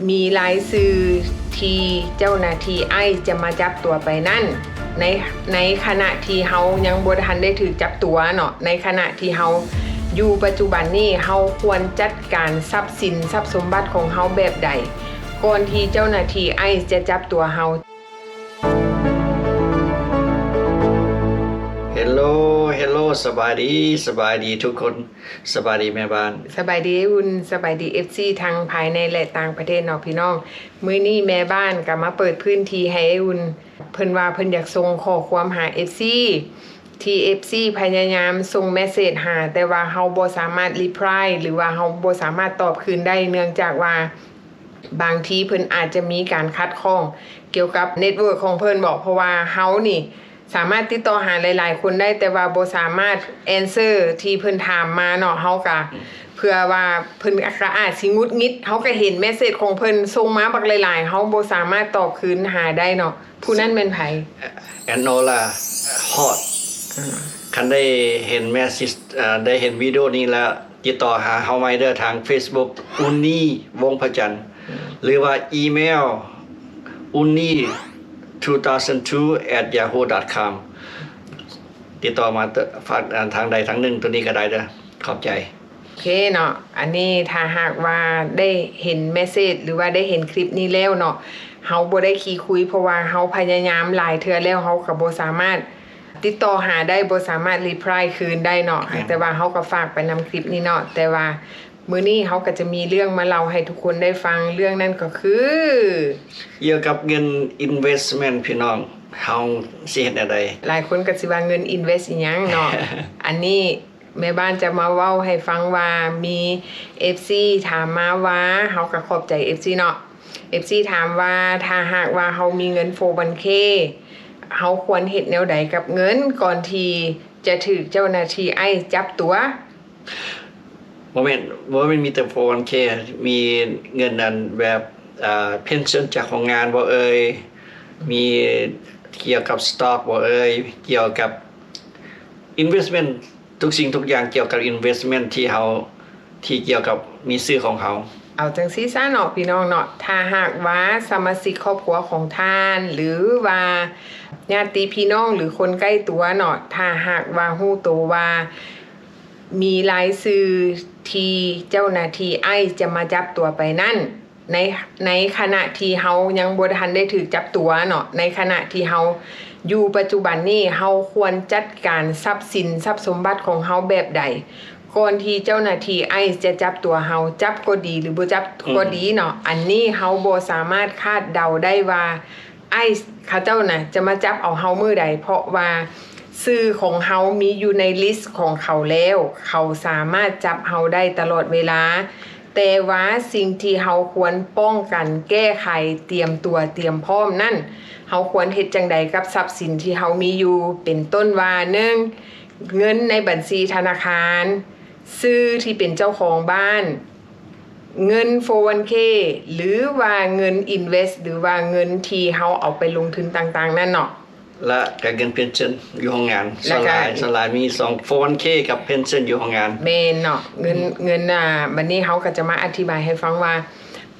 ມີລາຍຊື່ທີ່ເຈົ້າໜ້າທີ່ໄອສ໌ຈະມາຈັບຕົວໄປນັ້ນ ໃນ ໃນຂະນະທີ່ເຮົາຍັງບໍ່ທັນໄດ້ຖືກຈັບຕົວເນາະ, ໃນຂະນະທີ່ເຮົາຢູ່ປັດຈຸບັນນີ້ ເຮົາຄວນຈັດການຊັບສິນຊັບສົມບັດຂອງເຮົາແບບໃດ ກ່ອນທີ່ເຈົ້າໜ້າທີ່ໄອສ໌ຈະຈັບຕົວເຮົາ? Hello Hello ສະບາຍດີ ສະບາຍດີທຸກຄົນ. ສະບາຍດີແມ່ບ້ານ. ສະບາຍດີອ້າຍອຸ່ນ, ສະບາຍດີເອັຟຊີທັງພາຍໃນ ແລະ ຕ່າງປະເທດເນາະພີ່ນ້ອງ. ມື້ນີ້ແມ່ບ້ານກໍມາເປີດພື້ນທີ່ໃຫ້ອ້າຍອຸ່ນ, ເພິ່ນວ່າເພິ່ນຢາກສົ່ງຂໍ້ຄວາມຫາເອັຟຊີ ທີ່ເອັຟຊີພະຍາຍາມສົ່ງແມັດເສດຫາ ແຕ່ວ່າເຮົາບໍ່ສາມາດຣີພລາຍ ຫຼືວ່າເຮົາບໍ່ສາມາດຕອບຄືນໄດ້ ເນື່ອງຈາກວ່າ ບາງທີເພິ່ນອາດຈະມີການຂັດຂ້ອງກ່ຽວກັບເນັດເວີກຂອງເພິ່ນບໍ ເພາະວ່າເຮົານີ້ສາມາດຕິດຕໍ່ຫາຫຼາຍໆຄົນໄດ້ ແຕ່ວ່າບໍ່ສາມາດແອນເຊີທີ່ເພິ່ນຖາມມາເນາະ. ເຮົາກະ ອືມ ເພື່ອວ່າເພິ່ນກະອາດຊິຫງຸດຫງິດ, ເຮົາກະເຫັນແມັດເສດຂອງເພິ່ນສົ່ງມາບັກຫຼາຍໆ ເຮົາບໍ່ສາມາດຕອບຄືນຫາໄດ້ເນາະ. ຜູ້ນັ້ນແມ່ນໃຜ? ແອນໂນລາ ຮອດ. ອືມ ຄັນໄດ້ເຫັນແມັດເສດ ເອີ ໄດ້ເຫັນວິດີໂອນີ້ແລ້ວ ຕິດຕໍ່ຫາເຮົາໃໝ່ເດີ ທາງເຟສບຸກ ອຸນນີ ວົງພະຈັນ ອືມ ຫຼືວ່າອີເມວ unni2002@yahoo.com ຕິດຕໍ່ມາ ຝາກທາງໃດທາງໜຶ່ງໂຕນີ້ກໍໄດ້ເດີ. ຂອບໃຈ. ໂອເຄເນາະ, ອັນນີ້ຖ້າຫາກວ່າໄດ້ເຫັນແມັດເສດ ຫຼືວ່າໄດ້ເຫັນຄລິບນີ້ແລ້ວເນາະ, ເຮົາບໍ່ໄດ້ຂີ້ຄຸຍ ເພາະວ່າເຮົາພະຍາຍາມຫຼາຍເທື່ອແລ້ວ ເຮົາກໍບໍ່ສາມາດຕິດຕໍ່ຫາໄດ້ ບໍ່ສາມາດຣີພລາຍຄືນໄດ້ເນາະ. ແມ່ນ. ແຕ່ວ່າເຮົາກໍຝາກໄປນຳຄລິບນີ້ເນາະ, ແຕ່ວ່າມື້ນີ້ເຮົາກໍຈະມີເລື່ອງມາເລົ່າໃຫ້ທຸກຄົນໄດ້ຟັງ, ເລື່ອງນັ້ນກໍຄື ກ່ຽວກັບເງິນ investment ພີ່ນ້ອງ, ເຮົາຊິເຮັດແນວໃດ? ຫຼາຍຄົນກໍຊິວ່າເງິນ invest ອີ່ຫຍັງເນາະ. ອັນນີ້ ແມ່ບ້ານຈະມາເວົ້າໃຫ້ຟັງວ່າ ມີເອັຟຊີຖາມມາວ່າ, ເຮົາກໍຂອບໃຈເອັຟຊີເນາະ, ເອັຟຊີຖາມວ່າ ຖ້າຫາກວ່າເຮົາມີເງິນ four oh one k ເຮົາຄວນເຮັດແນວໃດກັບເງິນ ກ່ອນທີ່ຈະຖືກເຈົ້າໜ້າທີ່ໄອສ໌ຈັບຕົວ? ບໍ່ແມ່ນ, ບໍ່ແມ່ນມີແຕ່ four oh one k, ມີເງິນອັນແບບ ເອີ ເພນເຊິນຈາກໂຮງງານບໍ່ເອີຍ, ມີກ່ຽວກັບ stock ບໍ່ເອີຍ, ກ່ຽວກັບ investment ທຸກສິ່ງທຸກຢ່າງກ່ຽວກັບ investment ທີ່ເຮົາ ທີ່ກ່ຽວກັບມີຊື່ຂອງເຮົາ. ເອົາຈັ່ງຊີ້ຊະເນາະ ພີ່ນ້ອງເນາະ, ຖ້າຫາກວ່າສະມາຊິກຄອບຄົວຂອງທ່ານ ຫຼືວ່າຍາດຕິພີ່ນ້ອງ ຫຼືຄົນໃກ້ຕົວເນາະ, ຖ້າຫາກວ່າຮູ້ໂຕວ່າມີລາຍຊື່ທີ່ເຈົ້າໜ້າທີ່ໄອສ໌ຈະມາຈັບຕົວໄປນັ້ນ ໃນ ໃນຂະນະທີ່ເຮົາຍັງບໍ່ທັນໄດ້ຖືກຈັບຕົວເນາະ, ໃນຂະນະທີ່ເຮົາຢູ່ປັດຈຸບັນນີ້ ເຮົາຄວນຈັດການຊັບສິນຊັບສົມບັດຂອງເຮົາແບບໃດ ກ່ອນທີ່ເຈົ້າໜ້າທີ່ໄອສ໌ຈະຈັບຕົວເຮົາ, ຈັບກໍດີ ຫຼືບໍ່ຈັບກໍດີເນາະ, ອືມ ອັນນີ້ເຮົາບໍ່ສາມາດຄາດເດົາໄດ້ວ່າ ໄອສ໌ເຂົາເຈົ້ານະຈະມາຈັບເອົາເຮົາມື້ໃດ, ເພາະວ່າຊື່ຂອງເຮົາມີຢູ່ໃນລິສຂອງເຂົາແລ້ວ, ເຂົາສາມາດຈັບເຮົາໄດ້ຕະຫຼອດເວລາ. ແຕ່ວ່າສິ່ງທີ່ເຮົາຄວນປ້ອງກັນ, ແກ້ໄຂ, ຕຽມຕົວ, ຕຽມພ້ອມນັ້ນ, ເຮົາຄວນເຮັດຈັ່ງໃດກັບຊັບສິນທີ່ເຮົາມີຢູ່? ເປັນຕົ້ນວ່າ ໜຶ່ງ ເງິນໃນບັນຊີທະນາຄານ, ຊື່ທີ່ເປັນເຈົ້າຂອງບ້ານ, ເງິນ four oh one k ຫຼືວ່າເງິນ invest ຫຼືວ່າເງິນທີ່ເຮົາເອົາໄປລົງທຶນຕ່າງໆນັ້ນເນາະ ແລະ ກະເງິນເພນເຊິນຢູ່ໂຮງງານ. ສ່ວນຫຼາຍ ສ່ວນຫຼາຍມີສອງ four oh one k ກັບເພນເຊິນຢູ່ໂຮງງານ. ແມ່ນເນາະ. ເງິນ ອືມ ເງິນ ອ່າ ບັດນີ້ເຮົາກໍຈະມາອະທິບາຍໃຫ້ຟັງວ່າ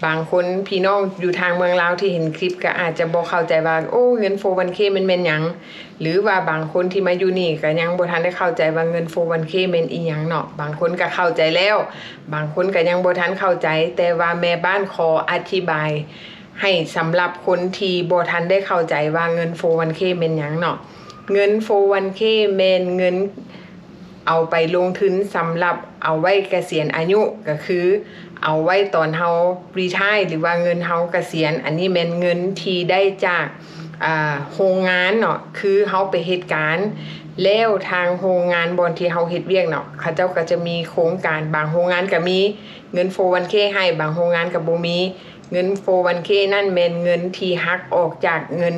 ບາງຄົນ ພີ່ນ້ອງຢູ່ທາງເມືອງລາວທີ່ເຫັນຄລິບກໍອາດຈະບໍ່ເຂົ້າໃຈວ່າ ໂອ້ ເງິນ four oh one k ມັນແມ່ນຫຍັງ? ຫຼືວ່າບາງຄົນທີ່ມາຢູ່ນີ້ກໍຍັງບໍ່ທັນໄດ້ເຂົ້າໃຈວ່າເງິນ four oh one k ແມ່ນອີ່ຫຍັງເນາະ. ບາງຄົນກໍເຂົ້າໃຈແລ້ວ, ບາງຄົນກໍຍັງບໍ່ທັນເຂົ້າໃຈ, ແຕ່ວ່າແມ່ບ້ານຂໍອະທິບາຍໃຫ້ສຳລັບຄົນທີ່ບໍ່ທັນໄດ້ເຂົ້າໃຈວ່າເງິນ four oh one k ແມ່ນຫຍັງເນາະ. ເງິນ four oh one k ແມ່ນເງິນ ເອົາໄປລົງທຶນສຳລັບເອົາໄວ້ກະສຽນອາຍຸ ກໍຄືເອົາໄວ້ຕອນເຮົາຣີທາຍ ຫຼືວ່າເງິນເຮົາກະສຽນ. ອັນນີ້ແມ່ນເງິນທີ່ໄດ້ຈາກ ອ່າ ໂຮງງານເນາະ, ຄືເຮົາໄປເຮັດການ ແລ້ວທາງໂຮງງານບ່ອນທີ່ເຮົາເຮັດວຽກເນາະ ເຂົາເຈົ້າກໍຈະມີໂຄງການ, ບາງໂຮງງານກໍມີເງິນ four oh one k ໃຫ້, ບາງໂຮງງານກໍບໍ່ມີ. ເງິນ four oh one k ນັ້ນແມ່ນເງິນທີ່ຫັກອອກຈາກເງິນ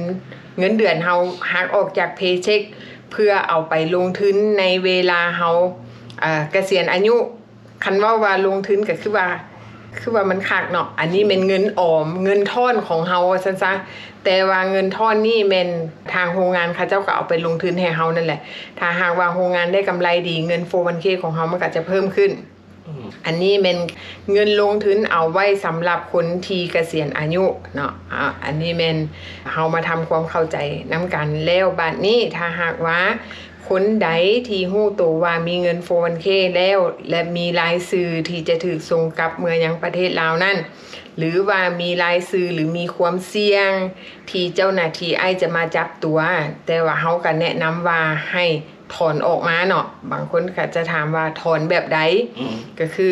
ເງິນເດືອນເຮົາ, ຫັກອອກຈາກ paycheck ເພື່ອເອົາໄປລົງທຶນໃນເວລາເຮົາ ເອີ ກະສຽນອາຍຸ. ຄັນເວົ້າວ່າລົງທຶນກໍຄືວ່າ ຄືວ່າມັນຄັກເນາະ, ອັນນີ້ແມ່ນເງິນອອມ, ເງິນທ້ອນຂອງເຮົາວ່າຊັ້ນຊະ. ແຕ່ວ່າເງິນທ້ອນນີ້ແມ່ນທາງໂຮງງານເຂົາເຈົ້າກໍເອົາໄປລົງທຶນໃຫ້ເຮົານັ້ນແຫຼະ. ຖ້າຫາກວ່າໂຮງງານໄດ້ກຳໄລດີ, ເງິນ four oh one k ຂອງເຮົາມັນກໍຈະເພີ່ມຂຶ້ນ. ອືມ ອັນນີ້ແມ່ນເງິນລົງທຶນເອົາໄວ້ສຳລັບຄົນທີ່ກະສຽນອາຍຸເນາະ. ອາ ອັນນີ້ແມ່ນເຮົາມາທຳຄວາມເຂົ້າໃຈນຳກັນ. ແລ້ວບາດນີ້ຖ້າຫາກວ່າຄົນໃດທີ່ຮູ້ໂຕວ່າມີເງິນ ໂຟວັນເຄ ແລ້ວ ແລະ ມີລາຍຊື່ທີ່ຈະຖືກສົ່ງກັບເມືອຍັງປະເທດລາວນັ້ນ ຫຼືວ່າມີລາຍຊື່ ຫຼືມີຄວາມສ່ຽງທີ່ເຈົ້າໜ້າທີ່ໄອຊ໌ຈະມາຈັບຕົວ, ແຕ່ວ່າເຮົາກໍແນະນຳວ່າໃຫ້ ຖອນອອກມາເນາະ. ບາງຄົນກໍຈະຖາມວ່າຖອນແບບໃດ? ອືມ ກໍຄື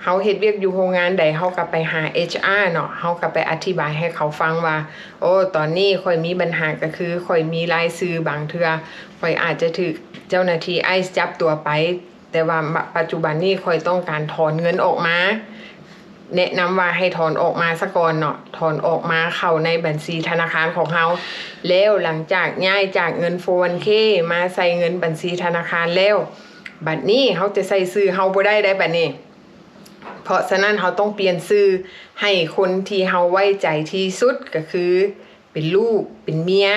ເຮົາເຮັດວຽກຢູ່ໂຮງງານໃດ ເຮົາກໍໄປຫາເອັດຊ໌ອາເນາະ, ເຮົາກໍໄປອະທິບາຍໃຫ້ເຂົາຟັງວ່າ ໂອ້ ຕອນນີ້ຂ້ອຍມີບັນຫາ ກໍຄືຂ້ອຍມີລາຍຊື່ ບາງເທື່ອຂ້ອຍອາດຈະຖືກເຈົ້າໜ້າທີ່ໄອຊ໌ຈັບຕົວໄປ, ແຕ່ວ່າ ມະ ປັດຈຸບັນນີ້ຂ້ອຍຕ້ອງການຖອນເງິນອອກມາ. ແນະນຳວ່າໃຫ້ຖອນອອກມາສາກ່ອນເນາະ, ຖອນອອກມາເຂົ້າໃນບັນຊີທະນາຄານຂອງເຮົາ. ແລ້ວຫຼັງຈາກຍ້າຍຈາກເງິນ ໂຟວັນເຄ ມາໃສ່ເງິນບັນຊີທະນາຄານແລ້ວ, ບັດນີ້ເຮົາຈະໃສ່ຊື່ເຮົາບໍ່ໄດ້ໄດ໋ບັດນີ້. ເພາະສະນັ້ນເຮົາຕ້ອງປ່ຽນຊື່ໃຫ້ຄົນທີ່ເຮົາໄວ້ໃຈທີ່ສຸດ ກໍຄື ເປັນລູກ ເປັນເມຍ.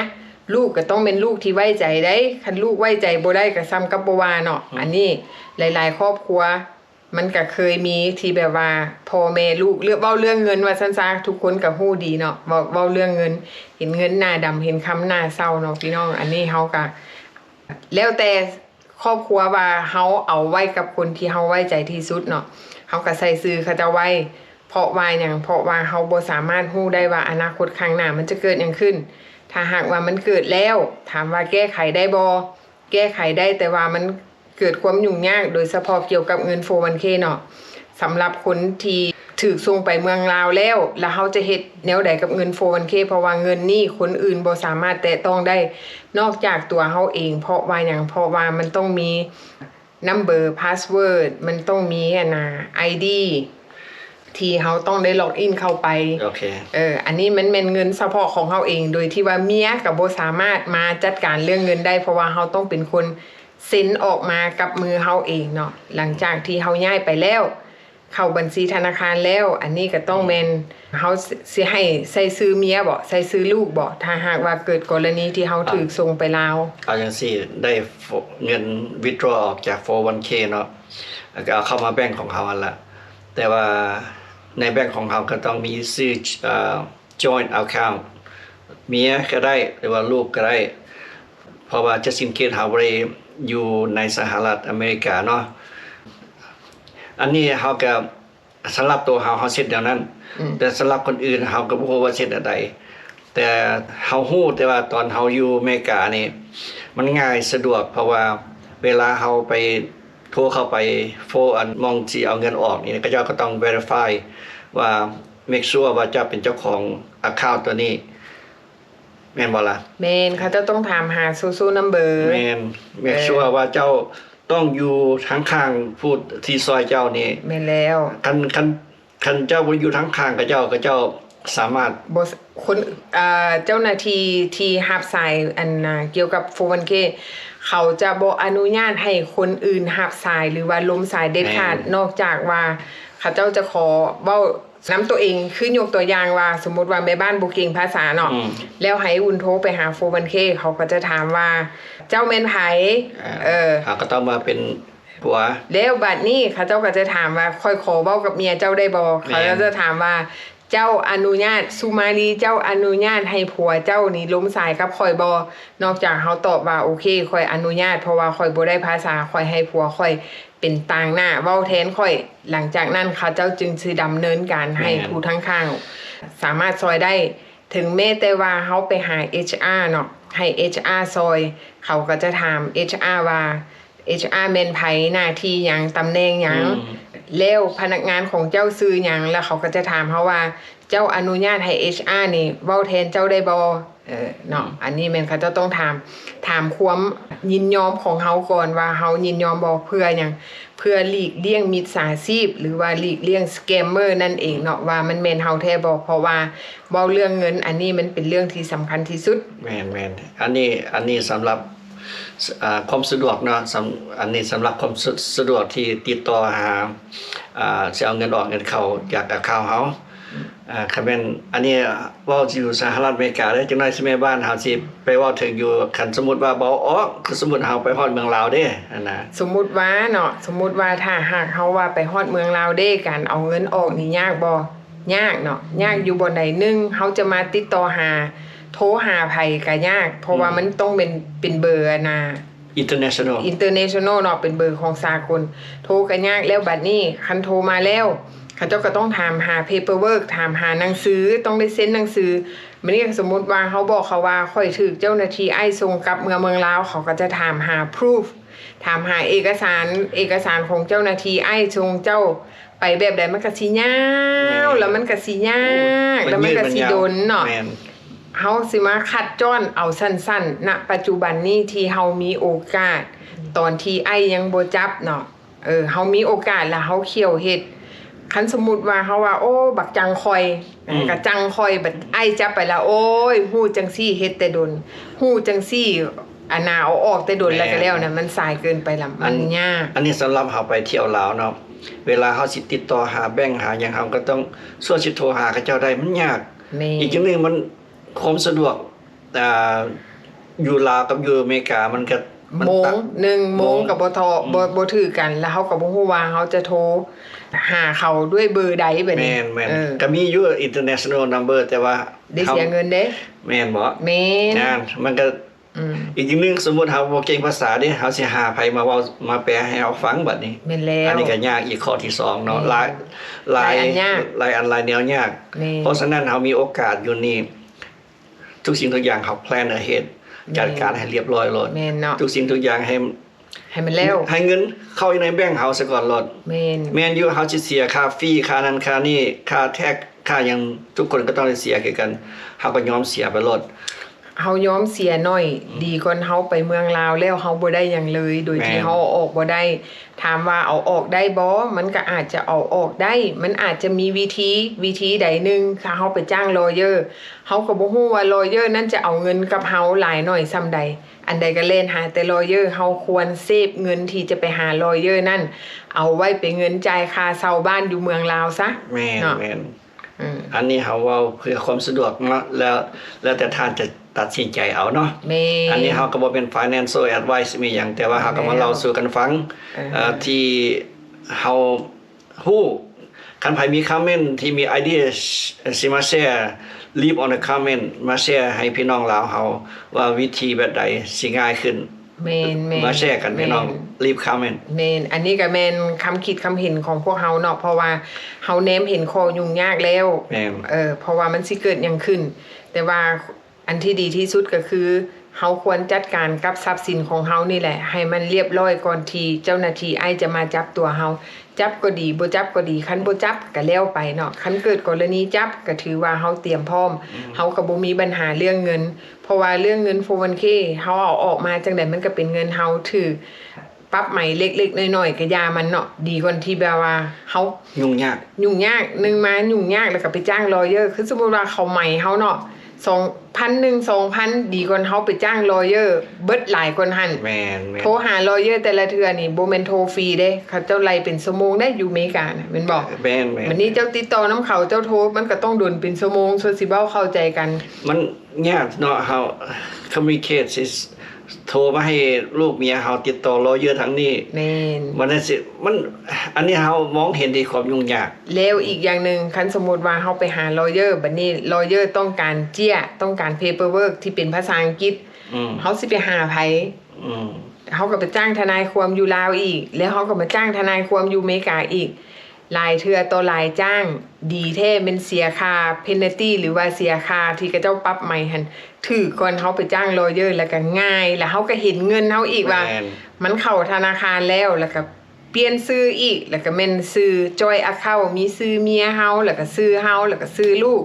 ລູກກໍຕ້ອງແມ່ນລູກທີ່ໄວ້ໃຈໄດ໋, ຄັນລູກໄວ້ໃຈບໍ່ໄດ້ກໍສ່ຳກັບບໍ່ວ່າເນາະ. ອືມ ອັນນີ້ຫຼາຍໆຄອບຄົວມັນກໍເຄີຍມີທີ່ແບບວ່າພໍ່ແມ່ລູກເລື່ອງ ເວົ້າເລື່ອງເງິນວ່າຊັ້ນຊະ, ທຸກຄົນກໍຮູ້ດີເນາະ ເວົ້າ ເວົ້າເລື່ອງເງິນ, ເຫັນເງິນໜ້າດຳ ເຫັນຄຳໜ້າເສົ້າເນາະພີ່ນ້ອງ. ອັນນີ້ເຮົາກໍແລ້ວແຕ່ ຄອບຄົວວ່າເຮົາເອົາໄວ້ກັບຄົນທີ່ເຮົາໄວ້ໃຈທີ່ສຸດເນາະ, ເຮົາກໍໃສ່ຊື່ເຂົາເຈົ້າໄວ້. ເພາະວ່າຫຍັງ? ເພາະວ່າເຮົາບໍ່ສາມາດຮູ້ໄດ້ວ່າອະນາຄົດຂ້າງໜ້າມັນຈະເກີດຫຍັງຂຶ້ນ. ຖ້າຫາກວ່າມັນເກີດແລ້ວ, ຖາມວ່າແກ້ໄຂໄດ້ບໍ່? ແກ້ໄຂໄດ້, ແຕ່ວ່າມັນເກີດຄວາມຫຍຸ້ງຍາກ, ໂດຍສະເພາະກ່ຽວກັບເງິນ ໂຟວັນເຄ ເນາະ. ສຳລັບຄົນທີ່ຖືກສົ່ງໄປເມືອງລາວແລ້ວ, ແລ້ວເຮົາຈະເຮັດແນວໃດກັບເງິນ ໂຟວັນເຄ? ເພາະວ່າເງິນນີ້ຄົນອື່ນບໍ່ສາມາດແຕະຕ້ອງໄດ້ ນອກຈາກຕົວເຮົາເອງ. ເພາະວ່າຫຍັງ? ເພາະວ່າມັນຕ້ອງມີນຳເບີ ພາສເວີດ, ມັນຕ້ອງມີອັນນ່າ ໄອດີ ທີ່ເຮົາຕ້ອງໄດ້ລັອກອິນເຂົ້າໄປ. ໂອເຄ ເອີ ອັນນີ້ມັນແມ່ນເງິນສະເພາະຂອງເຮົາເອງ, ໂດຍທີ່ວ່າເມຍກໍບໍ່ສາມາດມາຈັດການເລື່ອງເງິນໄດ້, ເພາະວ່າເຮົາຕ້ອງເປັນຄົນ ເຊັນອອກມາກັບມືເຮົາເອງເນາະ. ຫຼັງຈາກທີ່ເຮົາຍ້າຍໄປແລ້ວ, ເຂົ້າບັນຊີທະນາຄານແລ້ວ, ອັນນີ້ກໍຕ້ອງແມ່ນເຮົາ ອືມ ຊິໃຫ້ໃສ່ຊື່ເມຍບໍ? ໃສ່ຊື່ລູກບໍ? ຖ້າຫາກວ່າເກີດກໍລະນີທີ່ເຮົາ ອ່ະ ຖືກສົ່ງໄປລາວ. ເອົາຈັ່ງຊີ້ ໄດ້ ໂຟ ເງິນ withdraw ອອກຈາກ ໂຟວັນເຄ ເນາະ, ແລ້ວກໍເອົາເຂົ້າມາແບັງຂອງເຮົາຫັ້ນລະ, ແຕ່ວ່າໃນແບັງຂອງເຮົາກໍຕ້ອງມີຊື່ ເອີ joint account ເມຍກໍໄດ້ ຫຼືວ່າລູກກໍໄດ້, ເພາະວ່າ just in case ເຮົາບໍ່ໄດ້ຢູ່ໃນສະຫະລັດອາເມລິກາເນາະ. ອັນນີ້ເຮົາກໍ ສຳລັບໂຕເຮົາ ເຮົາເຮັດແນວນັ້ນ, ອືມ ແຕ່ສຳລັບຄົນອື່ນ ເຮົາກໍບໍ່ຮູ້ວ່າເຮັດແນວໃດ. ແຕ່ເຮົາຮູ້ແຕ່ວ່າຕອນເຮົາຢູ່ອາເມລິການີ້ ມັນງ່າຍສະດວກ, ເພາະວ່າເວລາເຮົາໄປ ໂທເຂົ້າໄປ ໂຟ ອັນ ໝ່ອງຊິເອົາເງິນອອກນີ້ ເຂົາເຈົ້າກໍຕ້ອງ verify ວ່າ make sure ວ່າເຈົ້າເປັນເຈົ້າຂອງ account ຕົວນີ້ ແມ່ນບໍ່ລະ? ແມ່ນ, ເຂົາເຈົ້າຕ້ອງຖາມຫາ social number. ແມ່ນ, make sure ເອີ ວ່າເຈົ້າຕ້ອງຢູ່ທາງຂ້າງຜູ້ທີ່ຊ່ອຍເຈົ້ານີ້. ແມ່ນແລ້ວ. ຄັນ ຄັນ ຄັນເຈົ້າບໍ່ຢູ່ທາງຂ້າງເຂົາເຈົ້າ, ເຂົາເຈົ້າສາມາດ ບໍ່ ຄົນ ເອີ ເຈົ້າໜ້າທີ່ທີ່ຮັບສາຍ ອັນ ນາ ກ່ຽວກັບ ໂຟວັນເຄ ເຂົາຈະບໍ່ອະນຸຍາດໃຫ້ຄົນອື່ນຮັບສາຍ ຫຼືວ່າລົມສາຍເດັດຂາດ, ແມ່ນ ນອກຈາກວ່າເຂົາເຈົ້າຈະຂໍເວົ້ານຳຕົວເອງ. ຄືຍົກຕົວຢ່າງວ່າ ສົມມຸດວ່າແມ່ບ້ານບໍ່ເກັ່ງພາສາເນາະ, ອືມ ແລ້ວໃຫ້ອຸ່ນໂທໄປຫາ ໂຟວັນເຄ ເຂົາກໍຈະຖາມວ່າ ເຈົ້າແມ່ນໃຜ? ອ່າ ເອີ ເຮົາກໍຕອບວ່າເປັນ ຜົວ. ແລ້ວບາດນີ້ເຂົາເຈົ້າກໍຈະຖາມວ່າ ຂ້ອຍຂໍເວົ້າກັບເມຍເຈົ້າໄດ້ບໍ່? ແມ່ນ ເຂົາເຈົ້າຈະຖາມວ່າ ເຈົ້າອະນຸຍາດ ສຸມາລີ ເຈົ້າອະນຸຍາດໃຫ້ຜົວເຈົ້ານີ້ລົມສາຍກັບຂ້ອຍບໍ່? ນອກຈາກເຮົາຕອບວ່າ ໂອເຄ ຂ້ອຍອະນຸຍາດ ເພາະວ່າຂ້ອຍບໍ່ໄດ້ພາສາ, ຂ້ອຍໃຫ້ຜົວຂ້ອຍເປັນຕາງໜ້າເວົ້າແທນຂ້ອຍ, ຫຼັງຈາກນັ້ນເຂົາເຈົ້າຈຶ່ງຊິດຳເນີນການໃຫ້ ແມ່ນ ຜູ້ທາງຂ້າງສາມາດຊ່ອຍໄດ້. ເຖິງແມ້ແຕ່ວ່າເຮົາໄປຫາເອັດຊ໌ອາເນາະ ໃຫ້ເອັດຊ໌ອາຊ່ອຍ, ເຂົາກໍຈະຖາມເອັດຊ໌ອາວ່າ ເອັດຊ໌ອາແມ່ນໃຜ? ໜ້າທີ່ຫຍັງ? ຕຳແໜ່ງຫຍັງ? ອືມ ແລ້ວພະນັກງານຂອງເຈົ້າຊື່ຫຍັງ? ແລ້ວເຂົາກໍຈະຖາມເຮົາວ່າ ເຈົ້າອະນຸຍາດໃຫ້ເອັດຊ໌ອານີ້ເວົ້າແທນເຈົ້າໄດ້ບໍ່? ເອີ ເນາະ ອັນນີ້ແມ່ນເຂົາເຈົ້າຕ້ອງຖາມ ຖາມຄວາມຍິນຍອມຂອງເຮົາກ່ອນວ່າເຮົາຍິນຍອມບໍ່? ເພື່ອຫຍັງ? ເພື່ອຫຼີກລ່ຽງມິດສາຊີບ ຫຼືວ່າຫຼີກລ່ຽງສະແກມເມີນັ້ນເອງເນາະ ວ່າມັນແມ່ນເຮົາແທ້ບໍ່? ເພາະວ່າເວົ້າເລື່ອງເງິນ ອັນນີ້ມັນເປັນເລື່ອງທີ່ສຳຄັນທີ່ສຸດ. ແມ່ນໆ ອັນນີ້ ອັນນີ້ສຳລັບ ອ່າ ຄວາມສະດວກເນາະ, ສຳ ອັນນີ້ສຳລັບຄວາມສະ ສະດວກທີ່ຕິດຕໍ່ຫາ ອ່າ ຊິເອົາເງິນອອກເງິນເຂົ້າຈາກອາຄາວເຮົາ. ອ່າ ຄັນແມ່ນອັນນີ້ເວົ້າຢູ່ສະຫະລັດອາເມລິກາເດີ ຈັກໜ້ອຍຊິແມ່ບ້ານເຮົາຊິໄປເວົ້າເຖິງຢູ່ ຄັນສົມມຸດວ່າບໍ່ອອກ ຄືສົມມຸດເຮົາໄປຮອດເມືອງລາວເດ້ຫັ້ນນະ ສົມມຸດວ່າເນາະ ສົມມຸດວ່າຖ້າຫາກເຮົາວ່າໄປຮອດເມືອງລາວເດ້ ການເອົາເງິນອອກນີ້ຍາກບໍ່? ຍາກເນາະ ຍາກຢູ່ບ່ອນໃດ? ໜຶ່ງ ເຮົາຈະມາຕິດຕໍ່ຫາ ໂທຫາໃຜກະຍາກ ເພາະວ່າ ອືມ ມັນຕ້ອງເປັນ ເປັນເບີອັນນ່າ international international ເນາະ ເປັນເບີຂອງສາກົນ ໂທກະຍາກແລ້ວ ບັດນີ້ຄັນໂທມາແລ້ວ ເຂົາເຈົ້າກະຕ້ອງຖາມຫາ paperwork ຖາມຫາໜັງສື ຕ້ອງໄດ້ເຊັນໜັງສື ບັດນີ້ສົມມຸດວ່າເຮົາບອກເຂົາວ່າ ຂ້ອຍຖືກເຈົ້າໜ້າທີ່ໄອສ໌ສົ່ງກັບເມືອເມືອງລາວ ເຂົາກະຈະຖາມຫາ proof ຖາມຫາເອກະສານ ເອກະສານຂອງເຈົ້າໜ້າທີ່ໄອສ໌ສົ່ງເຈົ້າ ໄປແບບໃດມັນກະຊິຍາວ ແມ່ນ ແລ້ວມັນກະຊິຍາກ ໂອ້ຍ ແລ້ວມັນກະຊິດົນເນາະ ມັນຍືດມັນຍາວ ແມ່ນ ເຮົາຊິມາຄັດຈ້ອນເອົາສັ້ນໆ ນະປັດຈຸບັນນີ້ທີ່ເຮົາມີໂອກາດ ຕອນທີ່ໄອຍັງບໍ່ຈັບເນາະ ເອີ ເຮົາມີໂອກາດແລ້ວເຮົາຂຽວເຮັດ ຄັນສົມມຸດວ່າເຮົາວ່າ ໂອ້ ບັກຈັງຂ້ອຍ ອືມ ກະຈັງຂ້ອຍ ບັດໄອຈັບໄປແລ້ວ ໂອ້ຍ ຮູ້ຈັ່ງຊີ້ເຮັດແຕ່ດົນ ຮູ້ຈັ່ງຊີ້ ອັນນ່າ ເອົາອອກແຕ່ດົນແລ້ວກະແລ້ວນະ ແມ່ນ ມັນສາຍເກີນໄປລະ ມັນຍາກ ອັນນີ້ສຳລັບເຮົາໄປທ່ຽວລາວເນາະ ເວລາເຮົາຊິຕິດຕໍ່ຫາແບັງຫາຫຍັງ ເຮົາກະຕ້ອງ ສ່ວນຊິໂທຫາເຂົາເຈົ້າໄດ້ ມັນຍາກ ແມ່ນ ອີກຢ່າງໜຶ່ງມັນ ຄວາມສະດວກ ອ່າ ຢູ່ລາວກັບຢູ່ອາເມລິກາ ມັນກະ ມັນ ໂມງ ຕະ ໜຶ່ງໂມງ ໂມງ ກະບໍ່ທໍ່ ອືມ ບໍ່ ບໍ່ຖືກກັນ ແລ້ວເຮົາກະບໍ່ຮູ້ວ່າເຮົາຈະໂທຫາເຂົາດ້ວຍເບີໃດບາດນີ້ ແມ່ນໆ ເອີ ກະມີຢູ່ international number ແຕ່ວ່າ ໄດ້ເສຍເງິນເດ້ ແມ່ນບໍ່? ແມ່ນ ນັ້ນ ມັນກະ ອືມ ອີກຢ່າງໜຶ່ງ ສົມມຸດເຮົາບໍ່ເກັ່ງພາສາເດ້ ເຮົາຊິຫາໃຜມາເວົ້າ ມາແປໃຫ້ເຮົາຟັງບາດນີ້ ແມ່ນແລ້ວ ອັນນີ້ກະຍາກອີກຂໍ້ທີສອງເນາະ ແມ່ນ ຫຼາຍ ຫຼາຍ ຫຼາຍອັນຍາກ ຫຼາຍອັນຫຼາຍແນວຍາກ ແມ່ນ ເພາະສະນັ້ນເຮົາມີໂອກາດຢູ່ນີ້ ທຸກສິ່ງທຸກຢ່າງເຮົາ plan ahead ແມ່ນ ຈັດການໃຫ້ລຽບຮ້ອຍໂລດ ແມ່ນເນາະ ທຸກສິ່ງທຸກຢ່າງໃຫ້ ໃຫ້ມັນແລ້ວ ໃຫ້ເງິນເຂົ້າຢູ່ໃນແບັງເຮົາສາກ່ອນໂລດ ແມ່ນ ແມ່ນຢູ່ ເຮົາຊິເສຍຄ່າຟີ ຄ່ານັ້ນຄ່ານີ້ ຄ່າແທັກ ຄ່າຫຍັງ ທຸກຄົນກະຕ້ອງໄດ້ເສຍຄືກັນ ເຮົາກະຍອມເສຍໄປໂລດ ເຮົາຍອມເສຍໜ້ອຍ ອືມ ດີກວ່າເຮົາໄປເມືອງລາວແລ້ວເຮົາບໍ່ໄດ້ຫຍັງເລີຍ ໂດຍທີ່ ແມ່ນ ເຮົາເອົາອອກບໍ່ໄດ້ ຖາມວ່າເອົາອອກໄດ້ບໍ່? ມັນກະອາດຈະເອົາອອກໄດ້ ມັນອາດຈະມີວິທີ ວິທີໃດໜຶ່ງ ຖ້າເຮົາໄປຈ້າງ lawyer ເຮົາກະບໍ່ຮູ້ວ່າ lawyer ນັ້ນຈະເອົາເງິນກັບເຮົາຫຼາຍໜ້ອຍສ່ຳໃດ ອັນໃດກະແລ່ນຫາແຕ່ lawyer ເຮົາຄວນ save ເງິນທີ່ຈະໄປຫາ lawyer ນັ້ນ ເອົາໄວ້ເປັນເງິນຈ່າຍຄ່າເຊົ່າບ້ານຢູ່ເມືອງລາວຊະ ແມ່ນ ເນາະ ແມ່ນ ອືມ ອັນນີ້ເຮົາເວົ້າເພື່ອຄວາມສະດວກເນາະ ແລ້ວ ແລ້ວແຕ່ທ່ານຈະຕັດສິນໃຈເອົາເນາະ ແມ່ນ ອັນນີ້ເຮົາກະບໍ່ແມ່ນ financial advice ມີຫຍັງ ແຕ່ວ່າເຮົາກະມາເລົ່າສູ່ກັນຟັງ ເອີ ເອີ ທີ່ເຮົາຮູ້ ຄັນໃຜມີຄອມເມັນທີ່ມີໄອເດຍ ຊິມາແຊ leave on the comment ມາແຊໃຫ້ພີ່ນ້ອງລາວເຮົາວ່າວິທີແບບໃດຊິງ່າຍຂຶ້ນ ແມ່ນໆ ມາແຊກັນ ແມ່ນ ພີ່ນ້ອງ leave comment ແມ່ນ ອັນນີ້ກະແມ່ນຄຳຄິດຄຳເຫັນຂອງພວກເຮົາເນາະ ເພາະວ່າເຮົາແນມເຫັນຂໍ້ຫຍຸ້ງຍາກແລ້ວ ແມ່ນ ເອີ ເພາະວ່າມັນຊິເກີດຫຍັງຂຶ້ນ ແຕ່ວ່າ ອັນທີ່ດີທີ່ສຸດກະຄື ເຮົາຄວນຈັດການກັບຊັບສິນຂອງເຮົານີ້ແຫຼະ ໃຫ້ມັນລຽບຮ້ອຍກ່ອນທີ່ເຈົ້າໜ້າທີ່ໄອຈະມາຈັບຕົວເຮົາ ຈັບກໍດີ ບໍ່ຈັບກໍດີ ຄັນບໍ່ຈັບກະແລ້ວໄປເນາະ ຄັນເກີດກໍລະນີຈັບກະຖືວ່າເຮົາຕຽມພ້ອມ ອືມ ເຮົາກະບໍ່ມີບັນຫາເລື່ອງເງິນ ເພາະວ່າເລື່ອງເງິນ four oh one k ເຮົາເອົາອອກມາຈັ່ງໃດມັນກະເປັນເງິນເຮົາ ຖືກ ປັບໃໝເລັກໆນ້ອຍໆກະຢ່າມັນເນາະ ດີກວ່າທີ່ແບບວ່າເຮົາຫຍຸ້ງຍາກ ຫຍຸ້ງຍາກ ໜຶ່ງມາຫຍຸ້ງຍາກ ແລ້ວກະໄປຈ້າງ lawyer ຄືສົມມຸດວ່າເຂົາໃໝເຮົາເນາະ ສອງພັນ ໜຶ່ງ ສອງພັນ ດີກວ່າເຮົາໄປຈ້າງ lawyer ເບິດຫຼາຍກວ່າຫັ້ນ ແມ່ນໆ ໂທຫາ lawyer ແຕ່ລະເທື່ອນີ້ບໍ່ແມ່ນໂທຟຣີເດ້ ເຂົາເຈົ້າໄລ່ເປັນຊົ່ວໂມງເດ້ ຢູ່ເມການະ ແມ່ນບໍ່? ແມ່ນໆ ບາດນີ້ເຈົ້າຕິດຕໍ່ນຳເຂົາ ເຈົ້າໂທ ມັນກະຕ້ອງດົນເປັນຊົ່ວໂມງ ສ່ວນຊິເວົ້າເຂົ້າໃຈກັນ ມັນຍາກເນາະ ເຮົາ communicate ຊິ ໂທມາໃຫ້ລູກເມຍເຮົາຕິດຕໍ່ lawyer ທາງນີ້ ແມ່ນ ມັນຊິ ມັນ ອັນນີ້ເຮົາມອງເຫັນທີ່ຄວາມຫຍຸ້ງຍາກ ແລ້ວອີກຢ່າງໜຶ່ງ ຄັນສົມມຸດວ່າເຮົາໄປຫາ lawyer ບາດນີ້ lawyer ຕ້ອງການເຈ້ຍ ຕ້ອງການ paperwork ທີ່ເປັນພາສາອັງກິດ ອືມ ເຮົາຊິໄປຫາໃຜ? ອືມ ເຮົາກະໄປຈ້າງທະນາຍຄວາມຢູ່ລາວອີກ ແລ້ວເຮົາກະມາຈ້າງທະນາຍຄວາມຢູ່ເມກາອີກ ຫຼາຍເທື່ອຕໍ່ຫຼາຍຈ້າງ ດີແທ້ແມ່ນເສຍຄ່າ penalty ຫຼືວ່າເສຍຄ່າທີ່ເຂົາເຈົ້າປັບໃໝຫັ້ນ ຖືກກ່ອນເຮົາໄປຈ້າງ lawyer ແລ້ວກະງ່າຍ ແລ້ວເຮົາກະເຫັນເງິນເຮົາອີກວ່າ ແມ່ນ ມັນເຂົ້າທະນາຄານແລ້ວ ແລ້ວກະປ່ຽນຊື່ອີກ ແລ້ວກະແມ່ນຊື່ joint account ມີຊື່ເມຍເຮົາ ແລ້ວກະຊື່ເຮົາ ແລ້ວກະຊື່ລູກ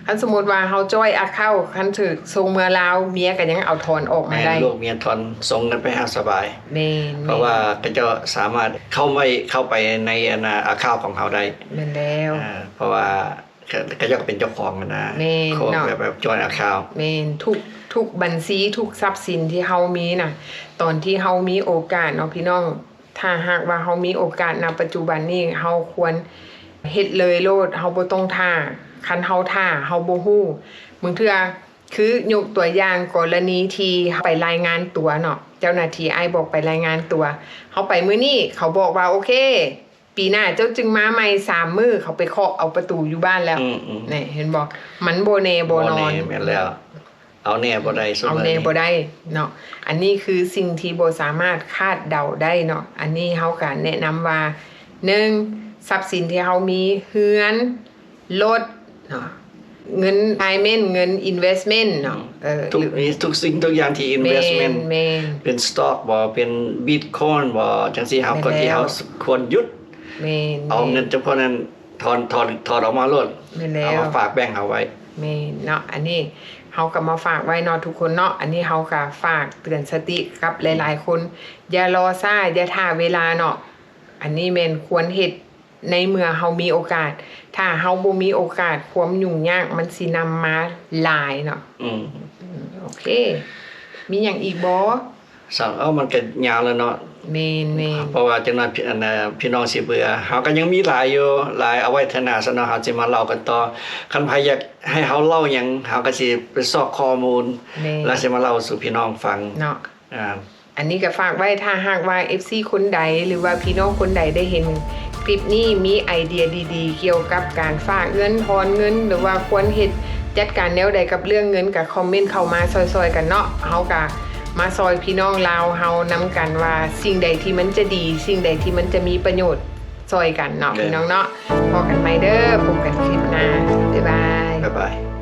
ຄັນສົມມຸດວ່າເຮົາ joint account ຄັນຖືກສົ່ງເມືອລາວ ເມຍກະຍັງເອົາຖອນອອກມາໄດ້ ແມ່ນ ລູກເມຍຖອນ ສົ່ງເງິນໄປຫາສະບາຍ ແມ່ນ ເພາະວ່າເຂົາເຈົ້າສາມາດເຂົ້າໄປ ເຂົ້າໄປໃນອັນນ່າ account ຂອງເຮົາໄດ້ ແມ່ນແລ້ວ ອ່າ ເພາະວ່າ ເຂົາເຈົ້າກະເປັນເຈົ້າຂອງຫັ້ນນະ ແມ່ນເນາະ ແບບ ແບບ joint account ແມ່ນ ທຸກ ທຸກບັນຊີ ທຸກຊັບສິນທີ່ເຮົາມີນະ ຕອນທີ່ເຮົາມີໂອກາດເນາະພີ່ນ້ອງ ຖ້າຫາກວ່າເຮົາມີໂອກາດນະປັດຈຸບັນນີ້ ເຮົາຄວນເຮັດເລີຍໂລດ ເຮົາບໍ່ຕ້ອງຖ້າ ຄັນເຮົາຖ້າເຮົາບໍ່ຮູ້ ບາງເທື່ອ ຄືຍົກຕົວຢ່າງກໍລະນີທີ່ເຮົາໄປລາຍງານຕົວເນາະ ເຈົ້າໜ້າທີ່ອ້າຍບອກໄປລາຍງານຕົວ ເຮົາໄປມື້ນີ້ ເຂົາບອກວ່າ ໂອເຄ ປີໜ້າເຈົ້າຈຶ່ງມາໃໝ່ສາມມື້ ເຂົາໄປເຄາະເອົາປະຕູຢູ່ບ້ານແລ້ວ ອືມໆ ນີ້ ເຫັນບໍ່? ມັນບໍ່ແນ່ບໍ່ນອນ ບໍ່ແນ່ ແມ່ນແລ້ວ ເອົາແນ່ບໍ່ໄດ້ ເອົາແນ່ບໍ່ໄດ້ເນາະ ອັນນີ້ຄືສິ່ງທີ່ບໍ່ສາມາດຄາດເດົາໄດ້ເນາະ ອັນນີ້ເຮົາກະແນະນຳວ່າ ໜຶ່ງ ຊັບສິນທີ່ເຮົາມີ ເຮືອນ ລົດເນາະ ເງິນ retirement ເງິນ investment ເນາະ ອືມ ເອີ ທຸກ ທຸກສິ່ງທຸກຢ່າງທີ່ investment ແມ່ນ ແມ່ນ ເປັນ stock ບໍ່ ເປັນ Bitcoin ບໍ່ ຈັ່ງຊີ້ ເຮົາ ແມ່ນ ກ່ອນທີ່ເຮົາ ແມ່ນແລ້ວ ຄວນຢຸດ ແມ່ນ ເອົາເງິນຈຳພວກນັ້ນ ຖອນ ຖອນ ຖອນອອກມາໂລດ ແມ່ນແລ້ວ ເອົາມາຝາກແບງເຮົາໄວ້ ແມ່ນເນາະ ອັນນີ້ເຮົາກໍມາຝາກໄວ້ເນາະທຸກຄົນເນາະ ອັນນີ້ເຮົາກໍຝາກເຕືອນສະຕິກັບ ອືມ ຫຼາຍໆຄົນ ຢ່າລໍຊ້າ ຢ່າຖ້າເວລາເນາະ ອັນນີ້ແມ່ນຄວນເຮັດໃນເມື່ອເຮົາມີໂອກາດ ຖ້າເຮົາບໍ່ມີໂອກາດ ຄວາມຫຍຸ້ງຍາກມັນຊິນຳມາຫຼາຍເນາະ ອືມ ອືມ ໂອເຄ ມີຫຍັງອີກບໍ່? ສາວ ເອົາ ມັນກໍຍາວແລ້ວເນາະ ແມ່ນໆ ເພາະວ່າຈັກໜ່ອຍ ອັນ ພີ່ນ້ອງຊິເບື່ອ ເຮົາກໍຍັງມີຫຼາຍຢູ່ ຫຼາຍ ເອົາໄວ້ເທື່ອໜ້າຊະເນາະ ເຮົາຊິມາເລົ່າກັນຕໍ່ ຄັນໃຜຢາກໃຫ້ເຮົາເລົ່າຫຍັງ ເຮົາກໍຊິໄປຊອກຂໍ້ມູນ ແມ່ນ ແລ້ວຊິມາເລົ່າສູ່ພີ່ນ້ອງຟັງເນາະ ອ່າ ອັນນີ້ກໍຝາກໄວ້ ຖ້າຫາກວ່າ ເອັຟຊີ ຄົນໃດ ຫຼືວ່າພີ່ນ້ອງຄົນໃດໄດ້ເຫັນຄລິບນີ້ ມີໄອເດຍດີໆ ກ່ຽວກັບການຝາກເງິນ ຖອນເງິນ ຫຼືວ່າຄວນເຮັດ ຈັດການແນວໃດກັບເລື່ອງເງິນ ກໍຄອມເມັນເຂົ້າມາຊ່ອຍໆກັນເນາະ ເຮົາກໍມາຊ່ອຍພີ່ນ້ອງລາວເຮົານຳກັນວ່າ ສິ່ງໃດທີ່ມັນຈະດີ ສິ່ງໃດທີ່ມັນຈະມີປະໂຫຍດ ຊ່ອຍກັນເນາະ ແມ່ນ ພີ່ນ້ອງເນາະ ພໍ້ກັນໃໝ່ເດີ ພົບກັນຄລິບໜ້າ ບາຍບາຍ ບາຍບາຍ.